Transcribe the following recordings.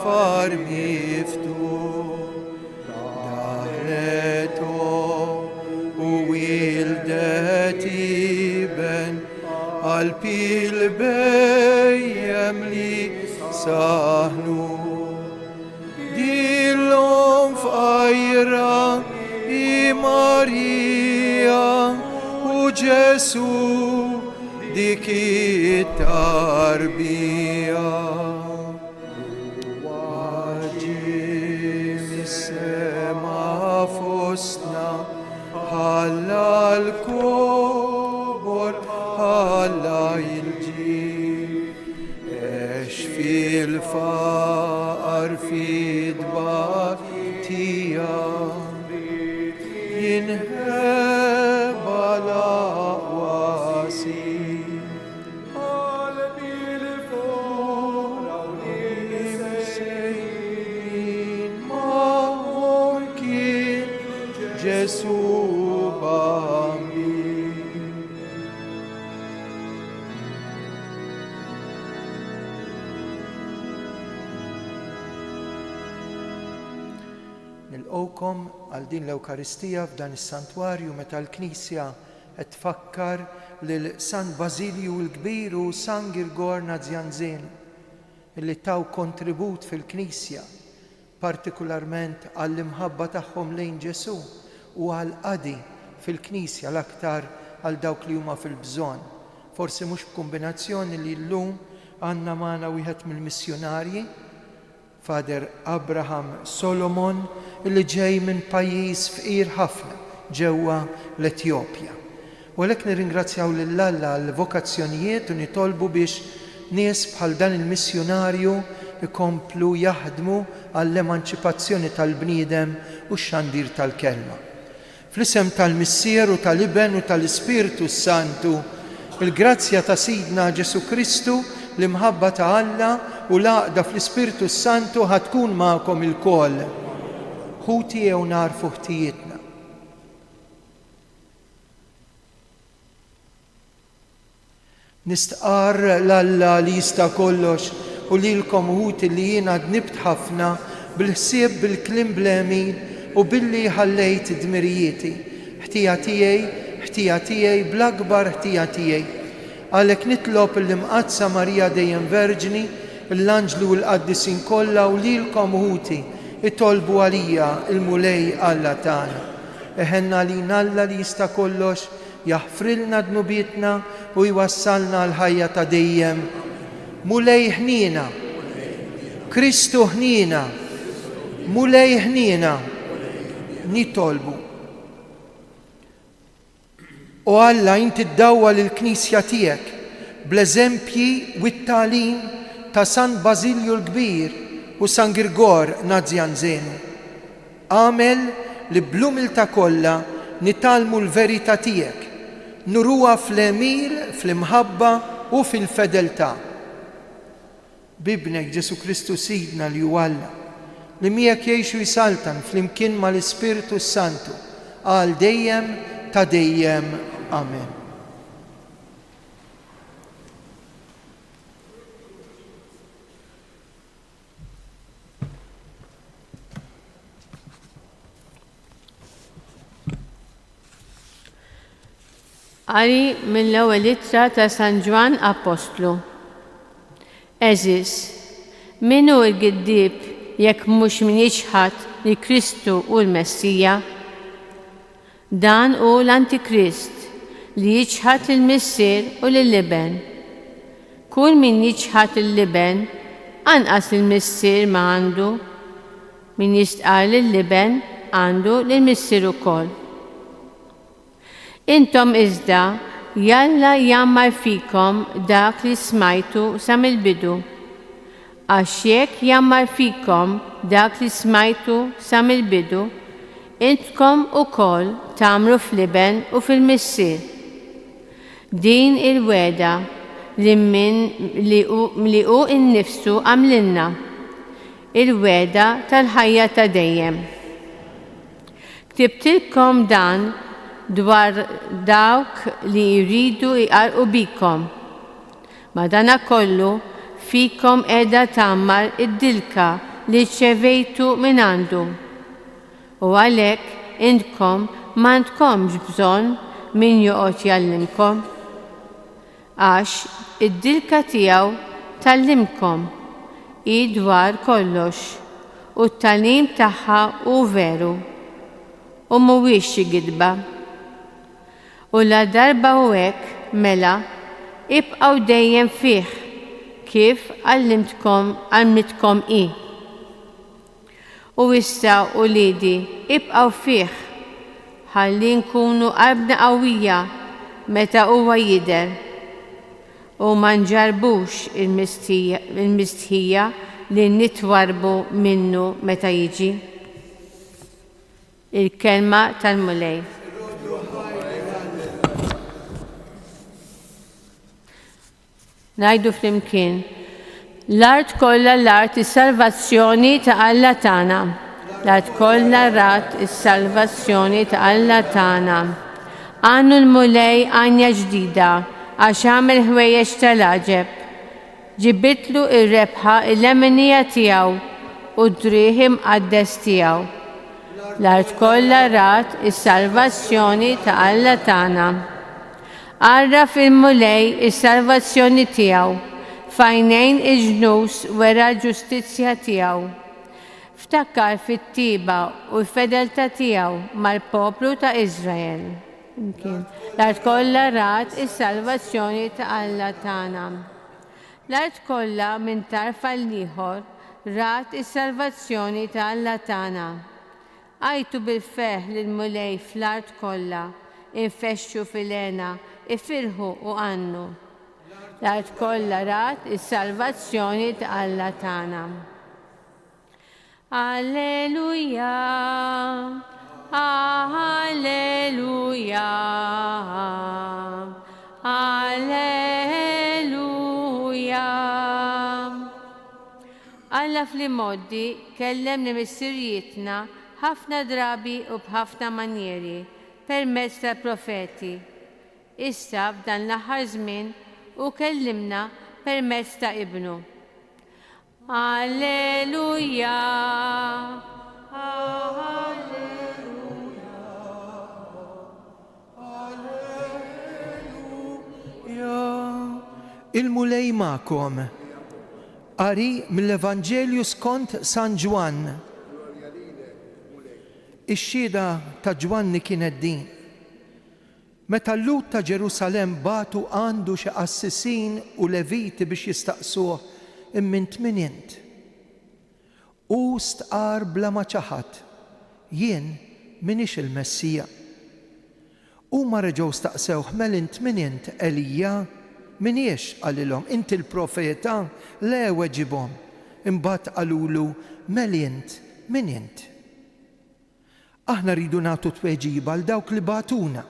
għafar miftuħ. Daħlet omm u wildet iben qalb il-bhejjem li saħnu. Din l-omm fqajra hi Marija u Ġesù dik it-tarbija. Huwa ġie mis-sema fostna, ħalla l-kobor, ħalla l-ġid. Għex fil-faqar fit-tbatija, jinħeba l-aqwa sid. Qalbi l-foqra u l-imsejkin magħhom kien Ġesù Bambin. Nilqgħukom għal din l-Ewkaristija f'dan is-Santwarju meta l-Knisja qed tfakkar lil San Bażilju l-Kbir u San Girgor Nazianzenu illi taw kontribut fil-Knisja partikularment għall-imħabba tagħhom lejn Ġesù u għall-qadi fil-Knisja l-aktar għal dawk li huma fil-bżonn. Forsi mhux b'kumbinazzjoni li llum għandna magħna wieħed mill-missjunarji, Father Abraham Solomon li ġej minn pajjiż fqir ħafna ġewwa l-Etjopja. U għalhekk nirringrazzjaw lil Alla għall-vokazzjonijiet u nitolbu biex nies bħal dan il-missjunarju jkomplu jaħdmu għall-emanċipazzjoni tal-bniedem u x-xandir tal-Kelma. Fl-isem tal-Missier u tal-Iben u tal-Ispirtu s-Santu, il-grazzja ta' Sidna Ġesù Kristu, l-imħabba ta' Alla u l-għaqda fl-Ispirtu s-Santu ħa tkun magħkom ilkoll. Ħuti ejjew nagħrfu ħtijietna. Nistqarr 'l Alla li jista' kollox u lilkom ħuti li jiena dnibt ħafna bil-ħsieb, bil-kliem bl-għemil u billi ħallejt dmirijieti. Ħtija tiegħi, ħtija tiegħi, bl-akbar ħtija tiegħi. Għalhekk nitlob lill-Imqaddsa Marija dejjem Verġni, l-anġli u l-qaddisin kollha u lilkom ħuti, itolbu għalija l-Mulej Alla tagħna. Iħenn għalina Alla li jista' kollox, jaħfrilna dnubietna u jwassalna għall-ħajja ta' dejjem. Mulej ħniena. Kristu ħniena. Mulej ħniena. Nitolbu. O Alla, inti ddawwal il-Knisja tiegħek bl-eżempji u t-tagħlim ta' San Bażilju l-Kbir u San Girgor Nazianzenu. Agħmel li bl-umiltà kollha nitgħallmu l-verità tiegħek, nuruha fl-għemil, fl-imħabba u fil-fedeltà. B'Ibnek Ġesù Kristu Sidna li hu Alla, li miegħek jgħix u jsaltan flimkien mal-Ispirtu s-Santu, għal dejjem ta' dejjem. Amen. Qari mill-ewwel ittra ta' San Ġwann Appostlu. Għeżież, min hu l-giddieb jekk mhux min jiċħad li Kristu hu l-Messija? Dan hu l-antikrist, li jiċħad lill-Missier u lill-Iben. Kull min jiċħad lill-Iben, anqas lill-Missier ma għandu. Min jistqarr lill-Iben għandu lill-Missier ukoll. Intom iżda, jalla jgħammar fikom dak li smajtu sa mill-bidu. Għax jekk jgħammar fikom dak li smajtu sa mill-bidu, intkom ukoll tgħammru fl-Iben u fil-Missier. Din hi l-wegħda li min li hu li hu nnifsu għamlilna, il-wegħda tal-ħajja ta' dejjem. Ktibtilkom dan dwar dawk li jridu jqarrqu bikom. Madanakollu, fikom qiegħda tgħammar id-dilka. li rċevejtu mingħandu. U għalhekk intkom m'għandkomx bżonn min joqgħod jgħallimkom. Għax id-dilka tiegħu tgħallimkom, hi dwar kollox, u t-tagħlim tagħha hu veru, u mhuwiex xi gidba. U ladarba hu hekk, mela, ibqgħu dejjem fih, kif għallimtkom għallmitkom hi. U issa, uliedi, ibqgħu fih, ħalli nkunu qalbna qawwija meta huwa jidher, u ma nġarrbux il-mistħija li nitwarrbu minnu meta jiġi. Il-Kelma tal-Mulej. Ngħidu flimkien, L-art kollha rat is-salvazzjoni ta' Alla tagħna. L-art kollha rat is-salvazzjoni ta' Alla tagħna. Għannu l-Mulej għanja ġdida għax għamel ħwejjeġ tal-għaġeb. Ġibitlu r-rebħa l-leminija tiegħu u d-driegħ imqaddes tiegħu. L-art kollha rat is-salvazzjoni ta' Alla tagħna. Għarraf il-Mulej is-salvazzjoni tiegħu, f'għajnejn il-ġnus wera l-ġustizzja tiegħu. Ftakar fit-tjieba u l-fedeltà tiegħu mal-poplu ta' Iżrael. L-art kollha rat is-salvazzjoni ta' Alla tagħna. L-art kollha minn tarf għall-ieħor rat is-salvazzjoni ta' Alla tagħna. Għajtu bil-ferħ lill-Mulej fl-art kollha, infexxu fil-hena, ifirħu u għannu. L-art kollha rat is-salvazzjoni ta' Alla tagħna. Alleluja, Alleluja, Alleluja. Alla fl-imgħoddi kellem li missirijietna ħafna drabi u b'ħafna manjieri permezz tal-profeti. Issa f'dan l-aħħar żmien hu kellimna permezz ta' Ibnu. Alleluja! Il-Mulej magħkom. Qari mill-Evanġelju skont San Ġwann. Ix-xhieda ta' Ġwanni kienet din. Meta l-Lhud ta' Ġerusalemm bagħtu għandu xi qassisin u Leviti biex jistaqsuh, Imma int min int? Hu stqarr bla ma ċaħad, Jien m'iniex il-Messija. Huma reġgħu staqsewh, Mela int min int, Elija? M'iniex, qalilhom. Inti l-Profeta? Le, weġibhom. Imbagħad qalulu, Mela int min int? Aħna rridu nagħtu tweġiba għal dawk li bagħtuna.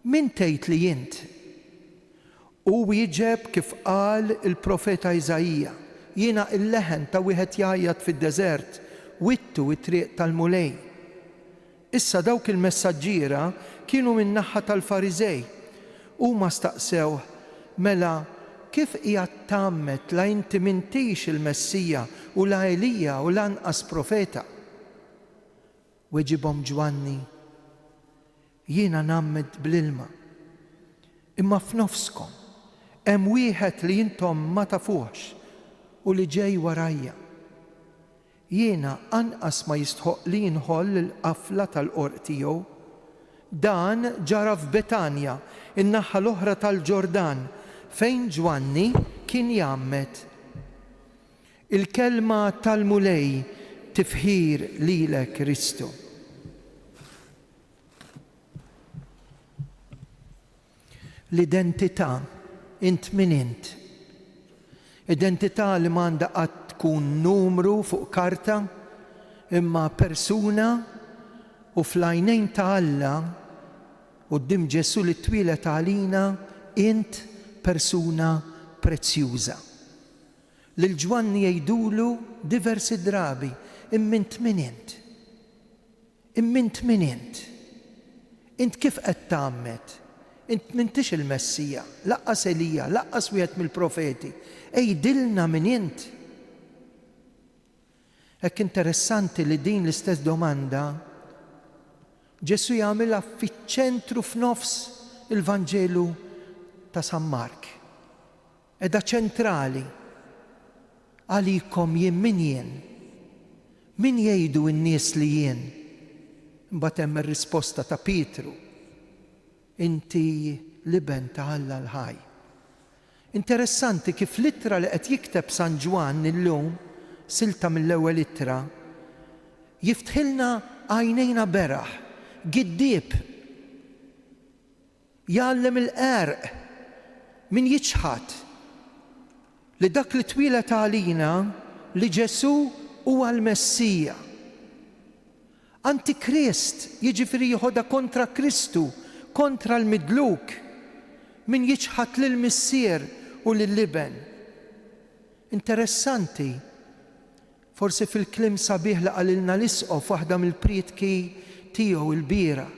Min tgħid li int? Hu wieġeb kif qal il-profeta Iżaija, Jiena l-leħen ta' wieħed jgħajjat fid-deżert, Wittu t-triq tal-Mulej. Issa dawk il-messaġġiera kienu min-naħa tal-Fariżej. Huma staqsewh, Mela, kif qiegħed tgħammed la inti m'intix il-Messija u la Elija u lanqas profeta? Weġibhom Ġwanni, Jiena ngħammed bl-ilma, imma f'nofskom hemm wieħed li intom ma tafuhx u li ġej warajja. Jiena anqas ma jistħoqqli nħoll il-qafla tal-qorq tiegħu. Dan ġara f'Betanja, in-naħa l-oħra tal-Ġordan, fejn Ġwanni kien jgħammed. Il-Kelma tal-Mulej Tifħir lilek Kristu. L-identità, int min int? Identità li m'għandha qatt tkun numru fuq karta, imma persuna u fl-għajnejn ta' Alla, quddiem Ġesù li twieled għalina, int persuna prezzjuża. Lil Ġwanni jgħidulu diversi drabi, Imma int min int? Imma int min int? Int kif qed tgħammed? Int m'intix il-Messija, lanqas Elija, lanqas wieħed mill-profeti. Għidilna min int! Hekk interessanti li din l-istess domanda Ġesù jagħmilha fiċ-ċentru f'nofs il-Vanġelu ta' San Mark. Qiegħda ċentrali. Għalikom jien min jien? Min jgħidu n-nies li jien? Imbagħad hemm ir-risposta ta' Pietru, Inti l-Iben ta' Alla l-ħaj. Interessanti kif l-ittra li qed jikteb San Ġwann illum, silta mill-ewwel ittra, jiftħilna għajnejna beraħ, giddieb, jgħallem il-qerq, min jiċħad li dak li twieled għalina, li Ġesù huwa l-Messija. Antikrist, jiġifieri jiħodha kontra Kristu, kontra l-midluk, min jiċħad lill-Missier u lill-Iben. Interessanti, forsi fil-kliem sabiħ li qalilna l-Isqof f'waħda mill-prietki tiegħu lbieraħ,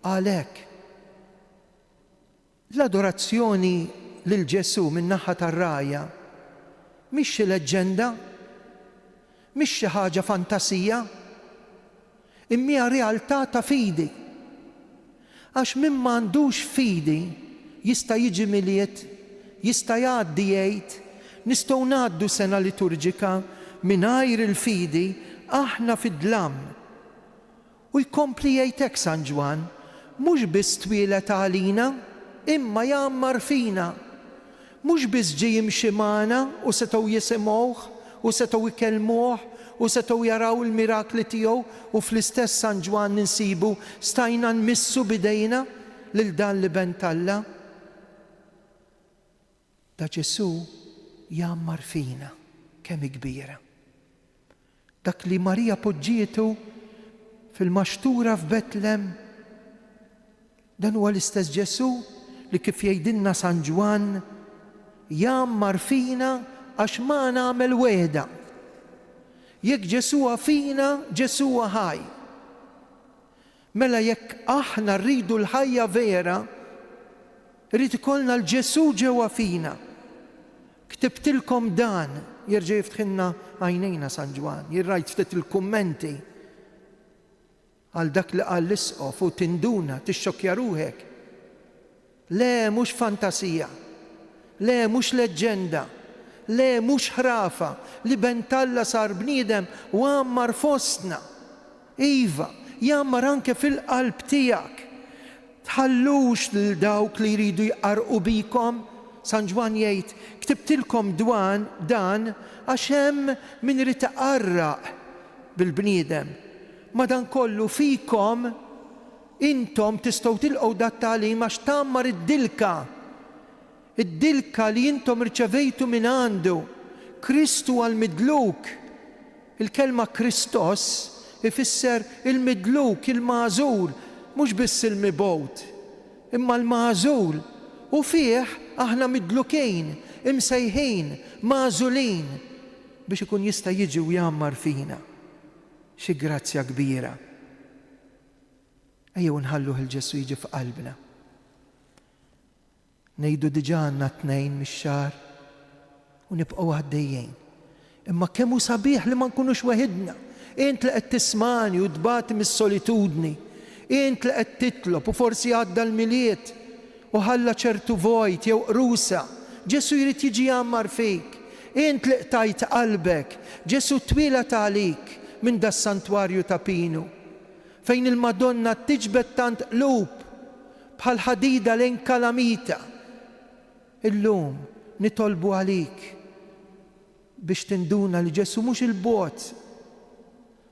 qal hekk, L-adorazzjoni lil Ġesù min-naħa tar-rgħajja mhix xi leġġenda, mhix xi ħaġa fantasija, imma hija realtà ta' fidi. Għax min m'għandux fidi jista' jiġi Milied, jista' jgħaddi Għid, nistgħu ngħaddu sena liturġika mingħajr il-fidi, aħna fid-dlam. U jkompli jgħid hekk San Ġwann, Mhux biss twieled għalina, imma jgħammar fina. Mhux biss ġie jimxi magħna u setgħu jisimgħuh u setgħu jkellmuh u setgħu jaraw il-mirakli tiegħu u fl-istess San Ġwann insibu stajna nmissu b'idejna lil dan l-Iben t'Alla. Da Ġesù jgħammar fina, kemm hi kbira. Dak li Marija poġġietu fil-maxtura f'Betlem, dan huwa l-istess Ġesù li kif jgħidilna San Ġwann, jgħammar fina għax magħna għamel wegħda. Jekk Ġesù huwa fina, Ġesù huwa ħaj. Mela jekk aħna rridu l-ħajja vera, irid ikollna 'l Ġesù ġewwa fina. Ktibtilkom dan, jerġa' jiftħilna għajnejna San Ġwann. Jien rajt ftit il-kummenti għal dak li qal l-Isqof u tinduna, tixxokkja ruħek. Le, mhux fantasija. Le, mhux leġġenda. Le, mhux ħrafa. L-Iben t'Alla sar bniedem u għammar fostna. Iva, jgħammar anke fil-qalb tiegħek. Tħallux lil dawk li jridu jqarrqu bikom. San Ġwann jgħid, Ktibtilkom dwan dan għax hemm min irid iqarraq bil-bniedem. Madankollu fikom intom tistgħu tilqgħu dat-tagħlim għax tgħammar id-dilka. Id-dilka li intom irċevejtu mingħandu. Kristu huwa l-midluk. Il-kelma Kristos ifisser il-midluk, il-magħżul, mhux biss il-mibgħut, imma l-magħżul. U fih aħna midlukin, imsejħin, magħżulin, biex ikun jista' jiġi u jgħammar fina. Xi grazzja kbira! Ejjew nħalluh 'il Ġesù jiġi f'qalbna. Ngħidu diġà għandna t-Tnejn mix-xahar u nibqgħu għaddejjin. Imma kemm hu sabiħ li ma nkunux weħidna. Int li qed tismagħni u tbati mis-solitudni, int li qed titlob u forsi għadda l-Milied u ħalla ċertu vojt jew qrusa, Ġesù jrid jiġi jgħammar fik. Int li qtajt qalbek, Ġesù twieled għalik minn das-santwarju ta' Pinu, fejn il-Madonna tiġbed tant qlub. Bħal ħadida lejn kalamita. Illum nitolbu għalik biex tinduna li Ġesù mhux 'il bogħod.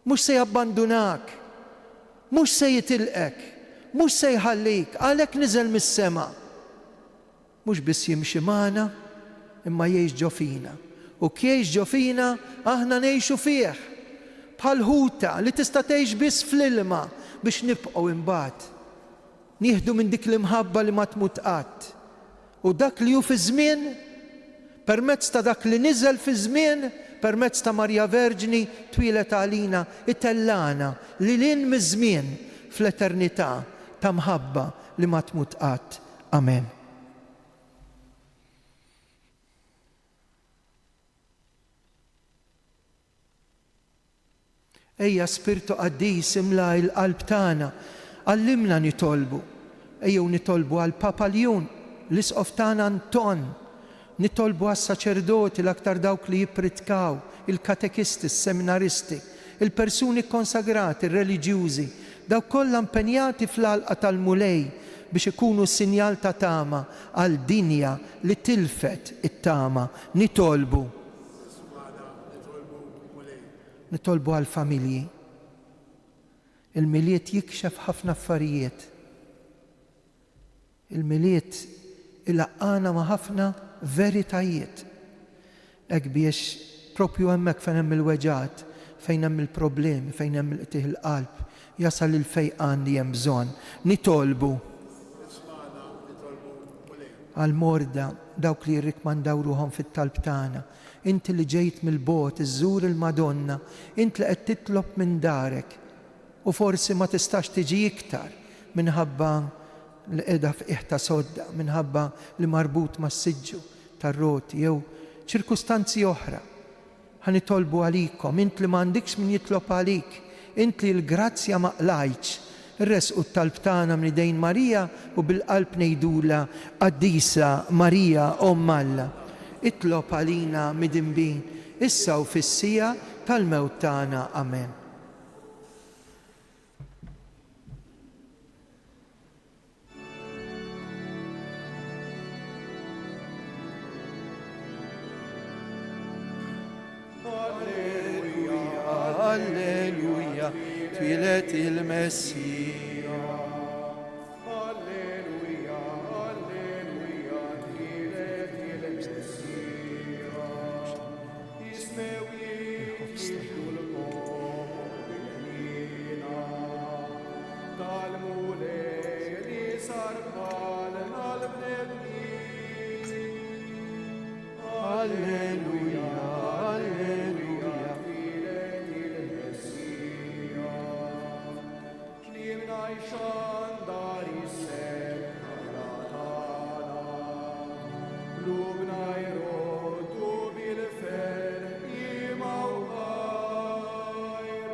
Mhux se jabbandunak. Mhux se jitilqek. Mhux se jħallik. Għalhekk niżel mis-sema. Mhux biss jimxi magħna, imma jgħix ġo fina. U kjgħix ġo fina, aħna ngħixu fih. Bħal ħuta li tista' tgħix biss fl-ilma biex nibqgħu imbagħad nieħdu minn dik l-imħabba li ma tmut qatt. U dak li hu fiż-żmien, permezz ta' dak li niżel fiż-żmien, permezz ta' Marija Verġni twieled għalina, itellagħna lil hinn miż-żmien fl-eternità ta' mħabba li ma tmut qatt. Amen. Ejja Spirtu Qaddis imla il-qalb tagħna, għallimna nitolbu. Ejjew nitolbu għal Papa Ljun, l-Isqof tagħna Anton. Nitolbu għas-saċerdoti, l-aktar dawk li jippritkaw, il-katekisti, is-seminaristi, il-persuni kkonsagrati, ir-reliġjużi, dawk kollha impenjati fl-għalqa tal-Mulej biex ikunu sinjal ta' tama għal dinja li tilfet it-tama. Nitolbu. Ismagħna nitolbuk, Mulej. Nitolbu għall-familji. Il-Milied jikxef ħafna affarijiet. Il-Milied ilaqqagħna ma' ħafna veritajiet. Hekk biex proprju hemmhekk fejn hemm il-weġgħat, fejn hemm il-problemi, fejn hemm il-qtigħ il-qalb, jasal il-fejqan li hemm bżonn. Nitolbu. Ismagħna nitolbuk, Mulej. Għall-morda, dawk li jirrikmandaw ruħhom fit-talb tagħna. Inti li ġejt mill-bogħod iżżur il-Madonna, int li qed titlob minn darek u forsi ma tistax tiġi iktar minħabba li qiegħda f'qiegħ ta' sodda, minħabba li marbut mas-siġġu tar-roti jew ċirkustanzi oħra. Ħa nitolbu għalikom, int li m'għandikx min jitlob għalik, int li l-grazzja ma qlajtx. Irressqu t-talb tagħna minn idejn Marija u bil-qalb ngħidulha, Qaddisa Marija Omm Alla, itlob għalina midinbin, issa u fis-siegħa tal-mewt tagħna. Amen. Alleluja, alleluja, twieled il-Messija. Alleluja, alleluja, twieled il-Messija. Is-smewwiet jixhdu l-komor bil-ħniena tal-Mulej li sar bħalna l-bnedmin. Alleluja, alleluja. Twieled il-Messija. Kliemna jxandar is-sebħ Alla tagħna. Qlubna jroddu bil-ferħ qima u ħajr.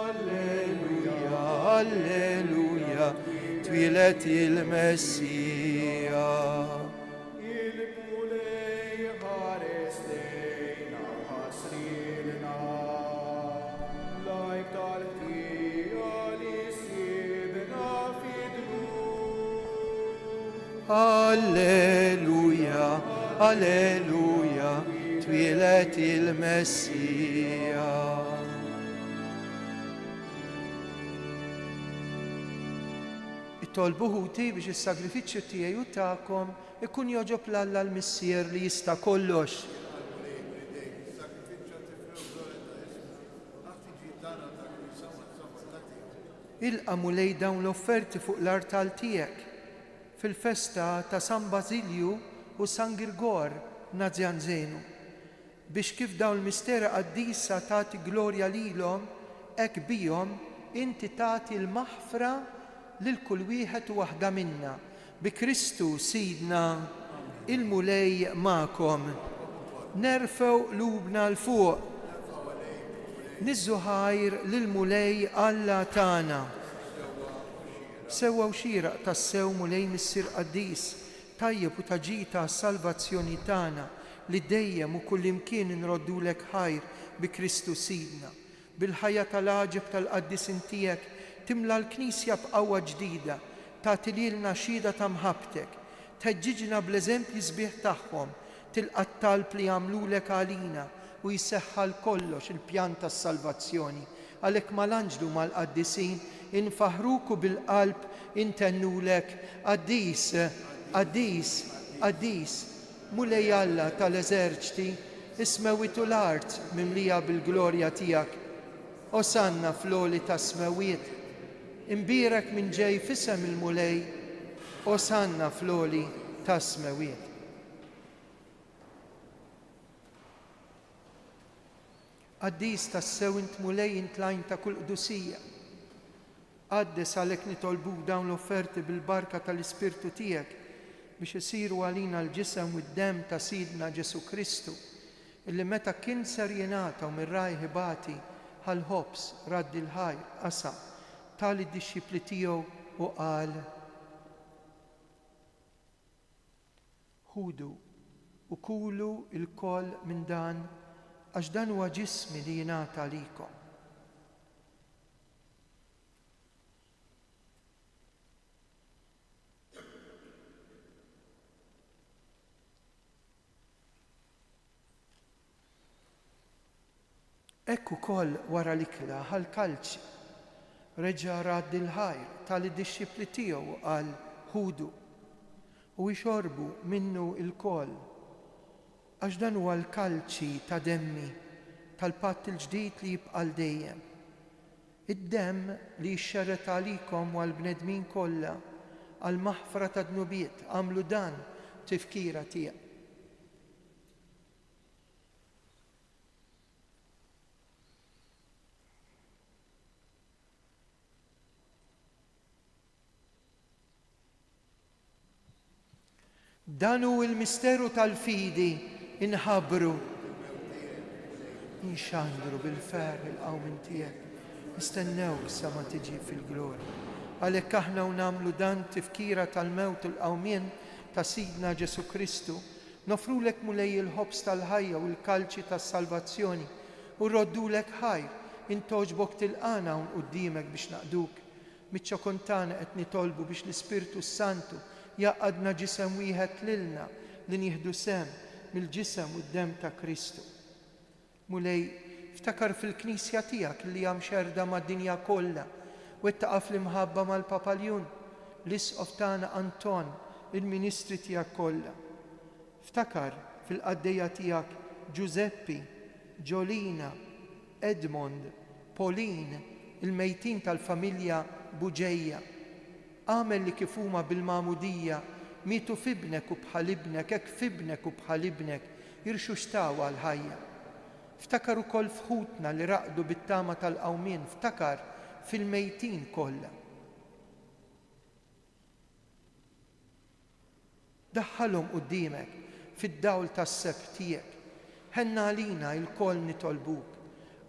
Alleluja, alleluja, twieled il-Messija. Il-Mulej ħares lejna u ħasrilna l-għajb tal-ħtija li sibna fid-dnub. Alleluja, alleluja, twieled il-Messija. Itolbu ħuti biex is-sagrifiċċju tiegħi u tagħkom ikun jogħġob 'l Alla l-Missier li jista' kollox. Jilqa' l-Mulej minn idejk is-sagrifiċċju għat-tifħir u l-glorja ta' ismu, għall-ħtiġijiet tagħna u tal-Knisja Mqaddsa kollha tiegħu. Ilqa' Mulej dawn l-offerti fuq l-artal tiegħek, fil-festa ta' San Bażilju u San Girgor Nazianzenu, Biex kif dawn l-misteri qaddisa tagħti glorja lilhom, hekk bihom inti tagħti l-maħfra lil kull wieħed u waħda minna. Bi Kristu Sidna. Il-Mulej magħkom. Nerfgħu qlubna 'l fuq. Niżżu ħajr lill-Mulej Alla tagħna. Sewwa u xieraq tassew, Mulej Missier Qaddis, Tajjeb u ta' ġid għas-salvazzjoni tagħna, li dejjem u kullimkien inroddulek ħajr bi Kristu Sidna. Bil-ħajja tal-għaġeb tal-qaddisin tiegħek timla l-Knisja b'qawwa ġdida, tagħti lilna xhieda ta' mħabbtek, tħeġġiġna bl-eżempji sbieħ tagħhom, tilqa' t-talb li jagħmlulek għalina u jseħħ għal kollox il-pjan tas-salvazzjoni. Għalhekk mal-anġli u mal-qaddisin infaħħruk u bil-qalb intennulek, Qaddis, qaddis, qaddis, Mulej Alla tal-eżerċti, is-smewwiet u l-art mimlija bil-glorja tiegħek. Osanna fl-għoli tas-smewwiet. Imbierek min ġej f'isem il-Mulej, Osanna fl-għoli tas-smewwiet. Qaddis tassew int Mulej int l-għajn ta' kull qdusija. Qaddes għalhekk nitolbuk dawn l-offerti bil-barka tal-Ispirtu tiegħek biex isiru għalina l-ġisem u d-demm ta' Sidna Ġesù Kristu, illi meta kien ser jingħata u minn rajh ibati, Ħa l-ħobż, radd il-ħajr, qasam, ta lid-dixxipli tiegħu u qal, Ħudu u kulu lkoll minn dan, għax dan huwa ġismi li jingħata għalikom. Hekk ukoll wara l-ikla ħa l-kalċi, reġa' radd il-ħajr, ta lid-dixxipli tiegħu u qal, Ħudu, u ixorbu minnu lkoll, għax dan huwa l-kalċi ta' demmi, tal-patt il-ġdid li jibqa' għal dejjem. Id-demm li jixxerred għalikom u għall-bnedmin kollha għall-maħfra tad-dnubiet, agħmlu dan b'tifkira tiegħi. Dan hu l-misteru tal-fidi, inħabbru, inxandru bil-ferħ il-qawmien tiegħek, nistennewk sa ma tiġi fil-glorja. Għalhekk aħna u nagħmlu dan tifkira tal-mewt u l-qawmien ta' Sidna Ġesù Kristu, Noffrulek Mulej il-ħobż tal-ħajja u l-kalċi tas-salvazzjoni u rroddulek ħajr, int għoġbok tilqagħna hawn quddiemek biex naqduk. Miċ-ċokon tagħna qed nitolbu biex l-Ispirtu s-Santu jgħaqqadna ġisem wieħed lilna li nieħdu sehem mill-ġisem u d-demm ta' Kristu. Mulej, ftakar fil-Knisja tiegħek li hija mxerrda mad-dinja kollha, wettaqha fl-imħabba mal-Papa Ljun, l-Isqof tagħna Anton, il-ministri tiegħek kollha. Ftakar fil-qaddejja tiegħek Ġużeppi, Ġolina, Edmond, Pauline, il-mejtin tal-familja Bugeja. Agħmel li kif huma bil-magħmudija mietu f'Ibnek u bħal Ibnek hekk f'Ibnek u bħal Ibnek jirxuxtaw għall-ħajja. Ftakar ukoll f'ħutna li raqdu bit-tama tal-qawmien, ftakar fil-mejtin kollha. Daħħalhom quddiemek fid-dawl tas-sebħ tiegħek. Ħenna għalina ilkoll nitolbuk.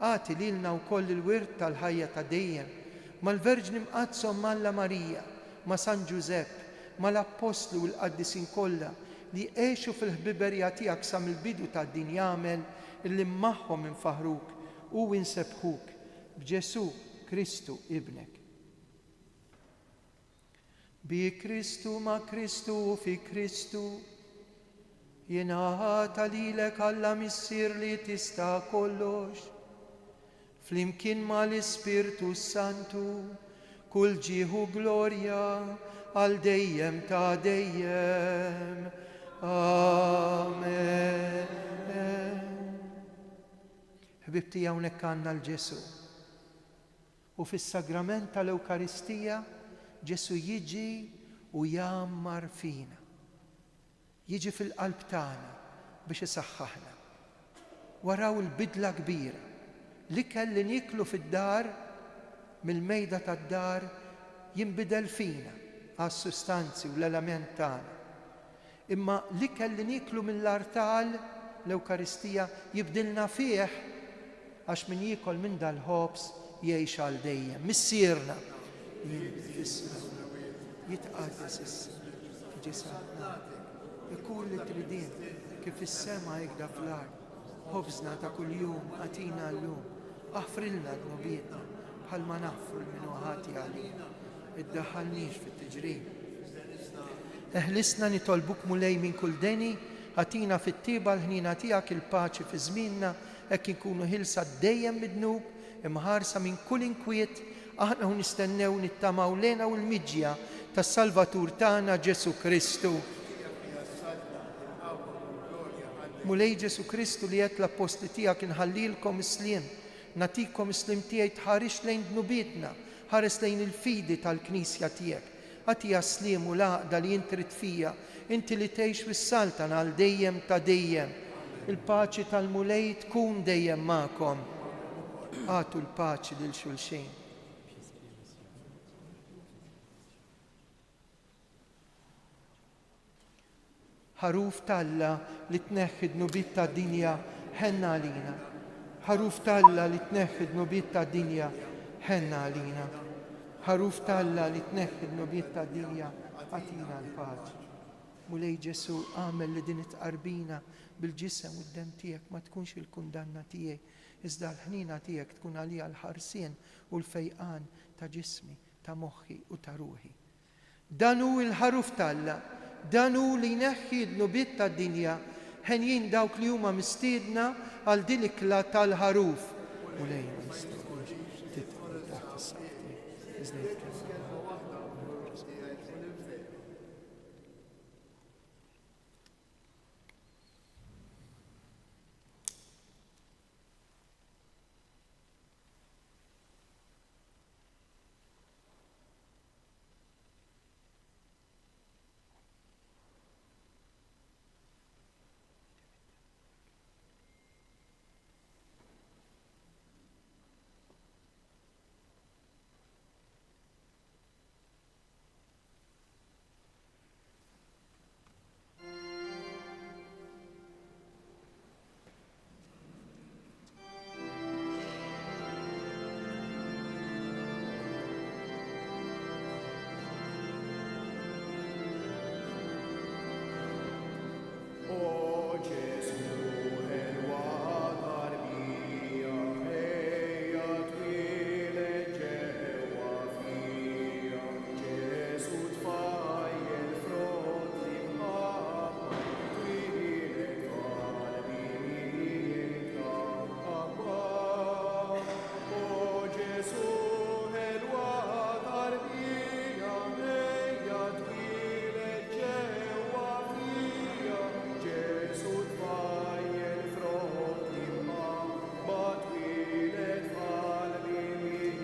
Agħti lilna wkoll il-wirt tal-ħajja ta' dejjem, mal-Verġni Mqaddsa Omm Alla Marija, ma' San Ġużepp, mal-Appostli u l-qaddisin kollha li għexu fil-ħbiberija tiegħek sa mill-bidu tad-dinja agħmel illi magħhom infaħħruk u insebbħuk b'Ġesù Kristu Ibnek. Bi Kristu, ma' Kristu u fi Kristu, jingħata lilek Alla Missier li tista' kollox, flimkien ma' l-Ispirtu s-Santu, kull ġieħ u glorja għal dejjem ta' dejjem. Amen. Ħbieb tiegħi hawnhekk għandna 'l Ġesù. U fis-sagrament tal-Ewkaristija Ġesù jiġi u jgħammar fina. Jiġi fil-qalb tagħna biex isaħħaħna. Waraw il-bidla kbira. L-ikel li nieklu fid-dar, mill-mejda tad-dar, jinbidel fina għas-sustanzi u l-element tagħna. Imma l-ikel li nieklu mill-artal, l-Ewkaristija, jibdilna fih, għax min jiekol minn dal-ħobż jgħix għal dejjem. Missierna li inti fis-smewwiet, jitqaddes ismek, tiġi saltnatek, ikun li trid int, kif fis-sema hekda fl-art. Ħobżna ta' kuljum agħtina llum. Aħfrilna dnubietna, bħalma naħfru 'l min hu ħati għalina. Iddaħħalniex fit-tiġrib. Eħlisna nitolbuk Mulej minn kull deni, agħtina fit-tjieba l-ħniena tiegħek il-paċi fi żmienna, hekk inkunu ħielsa dejjem mid-dnub, imħarsa minn kull inkwiet, aħna u nistennew u nittamaw l-hena u l-miġja tas-Salvatur tagħna Ġesù Kristu. Mulej Ġesù Kristu li għedt l-appostli tiegħek inħallilkom is-sliem, nagħtikom is-sliem tiegħi tħarisx lejn dnubietna, Ħares lejn il-fidi tal-Knisja tiegħek. Agħtiha s-sliem u l-għaqda li int trid fija, inti li tgħix u ssaltan għal dejjem ta' dejjem. Il-paċi tal-Mulej tkun dejjem magħkom. Agħtu l-paċi lil xulxin. Ħaruf t'Alla li tneħħi d-dnubiet tad-dinja, ħenn għalina. Ħaruf t'Alla li tneħħi d-dnubiet tad-dinja, ħenn għalina. Ħaruf t'Alla li tneħħi d-dnubiet tad-dinja, agħtina l-paċi. Mulej Ġesù, agħmel li din it-tqarbina bil-ġisem u d-demm tiegħek ma tkunx il-kundanna tiegħi, iżda l-ħniena tiegħek tkun għalija l-ħarsien u l-fejqan ta' ġismi, ta' moħħi u ta' ruħi. Dan hu l-Ħaruf t'Alla, dan hu li jneħħi d-dnubiet tad-dinja, henjin dawk li huma mistiedna għal din l-ikla tal-Ħaruf. Mulej, ma nistħoqqlix tidħol taħt is-saqaf tiegħi, iżda għid kelma waħda u nirġa'. O Ġesù, ħelwa tarbija, ejja twieled ġewwa fija. Ġesù tfajjel frott l-imħabba, twieled f'qalbi miegħek tgħabba. O Ġesù, ħelwa tarbija, ejja twieled ġewwa fija. Ġesù tfajjel frott l-imħabba, twieled f'qalbi miegħek tgħabba.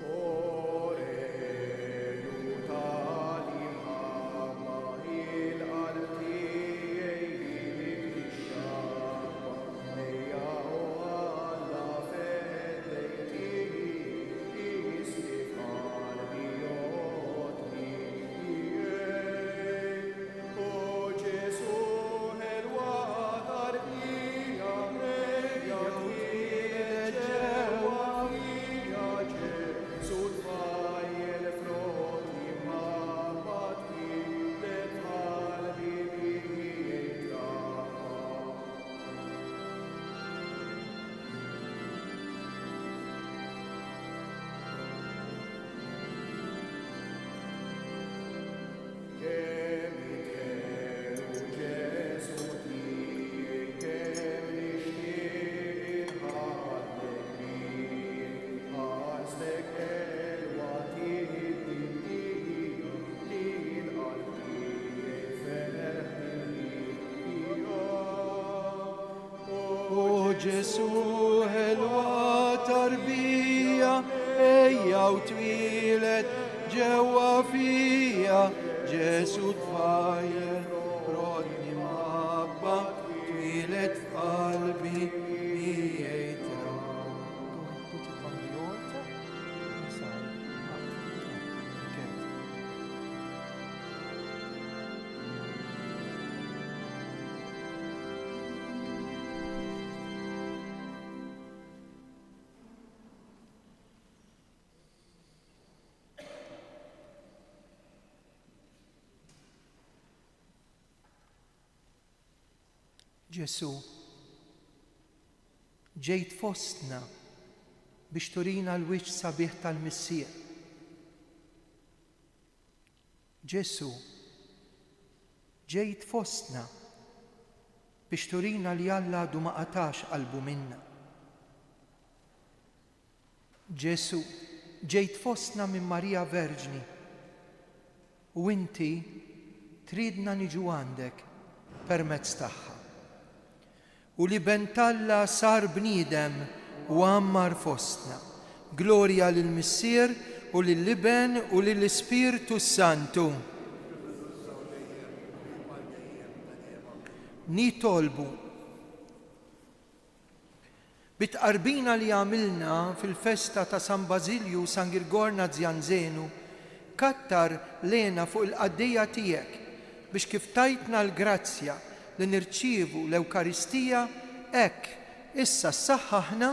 O Renju tal-imħabba, il-qalb tiegħi bik tixxabba. Ejja o Alla feddej tiegħi, isli f'qalbi għotni. O Ġesù ħelwa tarbija, ejja twieled ġewwa fija. Ġesù tfajjel frott l-imħabba, twieled f'qalbi miegħi trabba. Kemm int ħelu Ġesù tiegħi, kemm nixtieq inħaddnek miegħi. Ħarstek ħelwa tiddi d-dija, lil qalb tiegħi ferħ timlija. O Ġesù ħelwa tarbija, ejja u twieled ġewwa fija. Ġesù tfajjel, rodni mħabba, twieled f'qalbi miegħi trabba. Go and put it on the altar inside. Up, up, get. Ġesù, ġejt fostna biex turina l-wiċċ sabiħ tal-Missier. Ġesù, ġejt fostna biex turina li Alla għadu ma qatax qalbu minna. Ġesù, ġejt fostna minn Marija Verġni u inti tridna niġu għandek permezz tagħha. U l-Iben t'Alla sar bniedem u għammar fostna. Glorja lill-Missier u lill-Iben u lill-Ispirtu s-Santu. Nitolbu. Bit-tqarbina li għamilna fil-festa ta' San Bażilju u San Girgor Nazianzenu, kattar l-hena fuq il-qaddejja tiegħek biex kif tajtna l-grazzja li nirċievu l-Ewkaristija hekk issa ssaħħaħna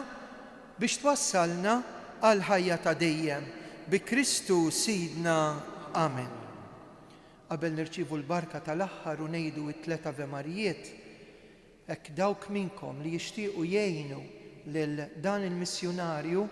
biex twassalna għall-ħajja ta' dejjem. Bi Kristu Sidna. Amen. Qabel nirċievu l-barka tal-aħħar u ngħidu t-tlett Ave Marijiet, Hekk dawk minnkom li jixtiequ jgħinu lil dan il-missjunarju,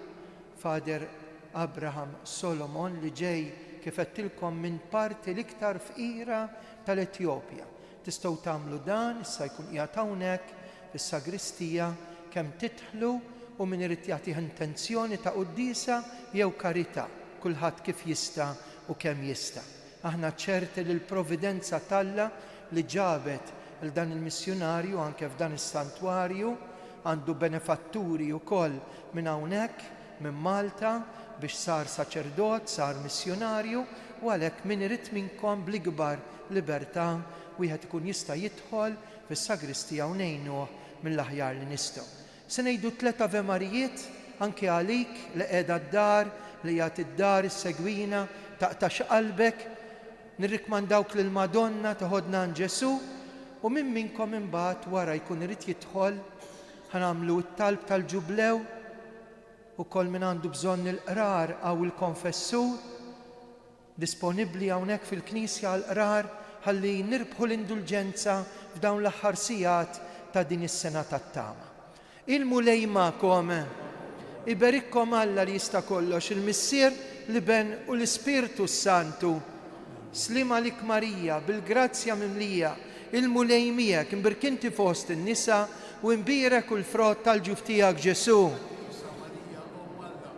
Father Abraham Solomon li ġej kif għedtilkom minn parti l-iktar fqira tal-Etjopja, tistgħu tagħmlu dan, issa jkun qiegħed hawnhekk fis-sagristija kemm tidħlu u min irid jagħtih intenzjoni ta' quddiesa jew karità, kulħadd kif jista' u kemm jista'. Aħna ċerti li l-providenza t'Alla li ġabet 'l dan il-missjunarju anke f'dan is-santwarju, għandu benefatturi wkoll minn hawnhekk, minn Malta, biex sar saċerdot, sar missjunarju, u għalhekk min irid minnkom bl-ikbar libertà wieħed ikun jista' jidħol fis-sagristija u ngħinuh mill-aħjar li nistgħu. Se ngħidu tlett Ave Marijiet anke għalik li qiegħda d-dar, li qiegħed id-dar issegwina, taqtax qalbek. Nirrikmandawk lill-Madonna teħodna għand Ġesù u min minnkom imbagħad wara jkun irid jidħol ħa nagħmlu t-talb tal-Ġublew ukoll min għandu bżonn il-qrar hawn il-konfessur. Disponibbli hawnhekk fil-Knisja għall-qrar ħalli nirbħu l-indulġenza f'dawn l-aħħar sigħat ta' din is-sena tat-tama. Il-Mulej magħkom. Iberikkom Alla li jista' kollox, il-Missier, l-Iben u l-Ispirtu s-Santu. Sliem għalik Marija, bil-grazzja mimlija, il-Mulej miegħek, imbierk inti fost in-nisa u imbierek hu l-frott tal-ġuf tiegħek Ġesù. Qdisa Marija, Omm Alla,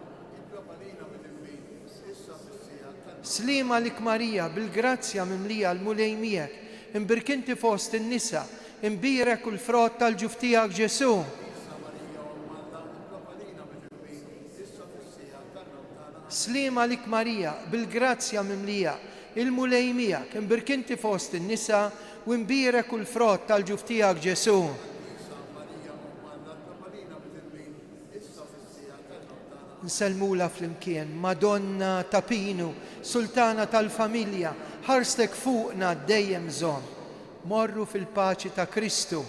itlob għalina midinbin, issa fis-siegħa tal-mewt. Sliem għalik Marija, bil-grazzja mimlija l-Mulej miegħek, imbierk inti fost in-nisa, imbierek hu l-frott tal-ġuf tiegħek Ġesù. Qdisa Marija, Omm Alla, itlob għalina midinbin, issa fis-siegħa tal-mewt tagħna. Amen. Sliem għalik Marija, bil-grazzja mimlija, il-Mulej miegħek, imbierk inti fost in-nisa, u imbierek hu l-frott tal-ġuf tiegħek Ġesù. Qdisa Marija, Omm Alla, itlob għalina midinbin, issa fis-siegħa tal-mewt tagħna. Amen. Nsellmulha flimkien, Madonna ta' Pinu, Sultana tal-familja, ħarstek fuqna dejjem żomm. Morru fil-paċi ta' Kristu.